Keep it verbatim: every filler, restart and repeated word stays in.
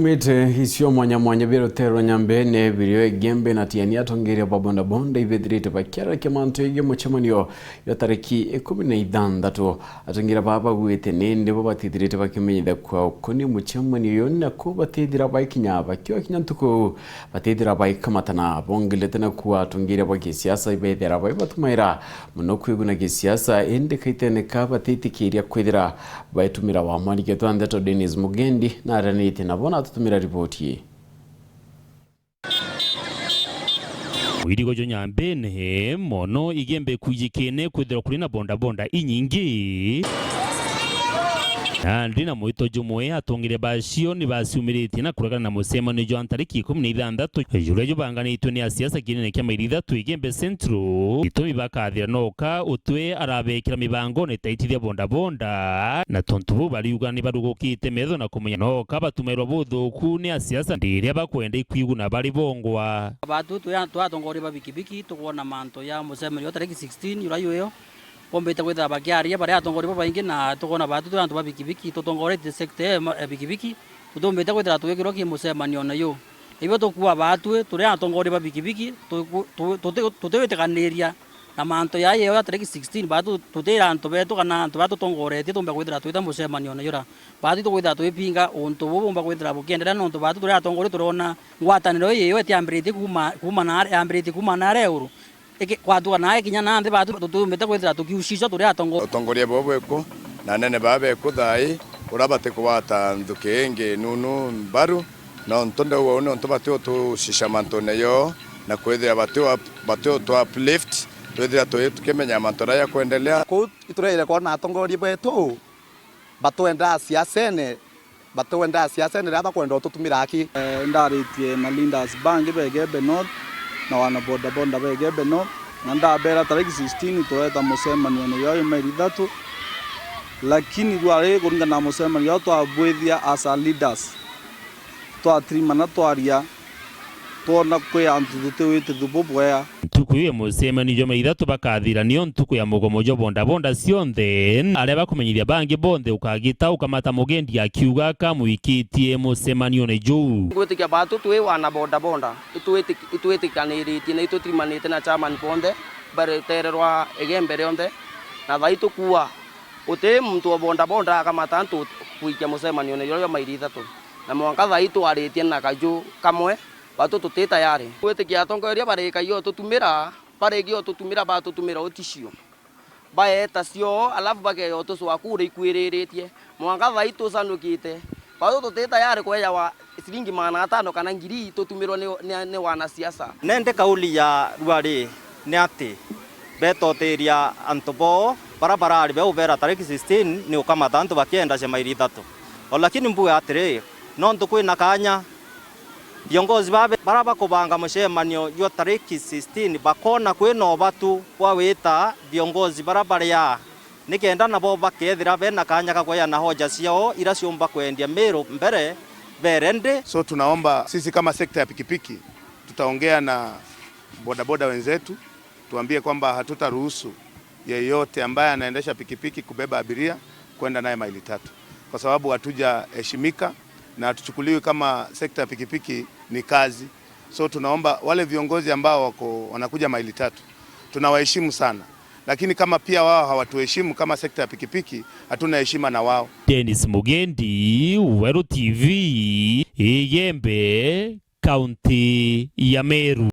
Mite icio mwanya mwanya bia ruteere rwa Nyambene birio Igembe na Tiania, atongeria ba bodaboda ibethirite bakiarakia mantu yegii mucemanio jwa tariki ikumi na ithanthatu. Atongeria baa bagwite nindi bo batithirite bakimenyithia kwa ukuni mucemanio uyu, na ku batithira baikinya, bakiokinya ntuku batithira baikamatana. Bongelete na kuuga atongeria ba gisiasa ibethira bai batumaira mono kwiguna gisiasa, indi kaitene ka batitikiria kwithira baitumira. Wa mwandiki wetu wa ndeto Dennis Mugendi naaranitie nabo na atutumira riboti ii. Mwirigo jwa Nyambene mono, Igembe kwijikene kwithirwa kuri na bodaboda inyingi. Nandi na mwito jumwe, atongeria bacio ni baciumiritie na kuregana na mucemanio jwa ntariki ikumi na ithanthatu, juria jubanganitwe ni asiasa kinene kia Maili Ithatu Igembe Central. Gitumi bakathira noka utwe arabekira mibangone taitithia bodaboda, na tontu buu bariuga ni barugukite metho na kumenya noka batumairwa buthuku ni asiasa ndiria bakwenda ikwiguna bari bongwa. Batu twi a-, twi atongoria ba bikibiki, tukwona mantu ya mucemanio tariki sixteen, juria juyo bombite kwithira bakiaria, bari atongoria babaingi, na tukwona batu twi antu ba bikibiki, tutongoretie sector ya ma-, ya bikibiki, tutumbite kwithira twikirwa ki mucemanione ju. Ibio tukuuga batwi turi atongoria ba bikibiki, tuku-, tu-, tuti-, tutiwitikaniria na mantu jaa yeo ya tariki sixteen, batu tutira antu betu kana antu baa tutongoretie tumba kwithira twita mucemanione jura. Batu tukwithira twipinga untu buu bumba kwithira bukiendelea, nontu batu turi atongoria turona ngwataniro ii yeo itiambiritie kuuma, kuuma na, yambiritie kuuma na aria iguru. Iki-, kwatuka na ikinya na nthi, batu tutiumbite kwithira tukiucicwa turi atongoria. Utongoria buu bwiku, na anene baa beku thaa ii, uria batikugwata nthuki ingi nunu mbaru, nontu ndauga uu nontu batiutucica mantune yoo, na kwithira batiu-, batiutu uplift, twithira tui-, tukimenya mantu jaria jakwendelea. Kuu itureire kwona atongoria betu batwenda siasene, batwenda siasene riria bakwenda ututumira aki. Eh, ndaritie na leaders bangi ba Igembe North na wana bodaboda ba Igembe North, na ndabera tariki sixteen tureta mucemanione jwa Maili Ithatu, lakini rwari kuringana na mucemanio jwa twabwithia as a leaders, twatirimana twaria, twona kwi antu tutiwitithu bubwea. Ntuku iu ya mucemanio jwa Maili Ithatu bakathira nio ntuku ya mugomo jwa bodaboda cionthe, aria bakumenyithia bangi bonthe ukagita ukamata Mugendi akiuga kamwikitie mucemanione juu. Gwitikia batu twi wana bodaboda, itwitiki-, itwitikaniritie na itutirimanite na chairman bonthe ba ruteere rwa Igembe rionthe, na thaa ii tukuuga uti muntu wa bodaboda akamata antu kwikia mucemanione juria jwa Maili Ithatu, na mwanka thaa ii twaritie na kaju kamwe. Batu tuti tayari. Gwitikia atongoria barikagia ututumira, barikia ututumira, batutumira uticio. Baeta cio, alafu bakeya utucwa kuria ikwiriritie. Mwanka thaa ii tucanukite. Batu tuti tayari kwejawa ciringi magana atano kana ngiri tutumirwe ni, ni, ni wanasiasa. Nende kauli ya rwari ni ati betotiria antu boo bara barari beubera tariki sixteen ni ukamata antu bakienda cia Maili Ithatu. O lakini mbuge atiri, nontu kwina kanya, viongozi babe-, bara bakubanga mucemanio jwa tariki sixteen bakona kwina ubatu bwa wita viongozi bara baria, nikenda nabo bakethira bena kanya ga kweana hoja ciao ira ciumba kwendia Meru mbere beere ndi. So tunaomba sisi kama sekta ya pikipiki, tutaongea na bodaboda wenzetu, tuambie kwamba hatutaruhusu yeyote ambaye anaendesha pikipiki kubeba abiria kwenda naye Maili Ithatu, kwa sababu hatujaheshimika na hatuchukuliwi kama sekta ya pikipiki ni kazi. So tunaomba wale viongozi ambao wako, wanakuja Maili Ithatu, tunawaheshimu sana, lakini kama pia wao hawatuheshimu kama sekta ya pikipiki, hatuna heshima na wao. Dennis Mugendi, Weru T V, Igembe, kaunti ya Meru.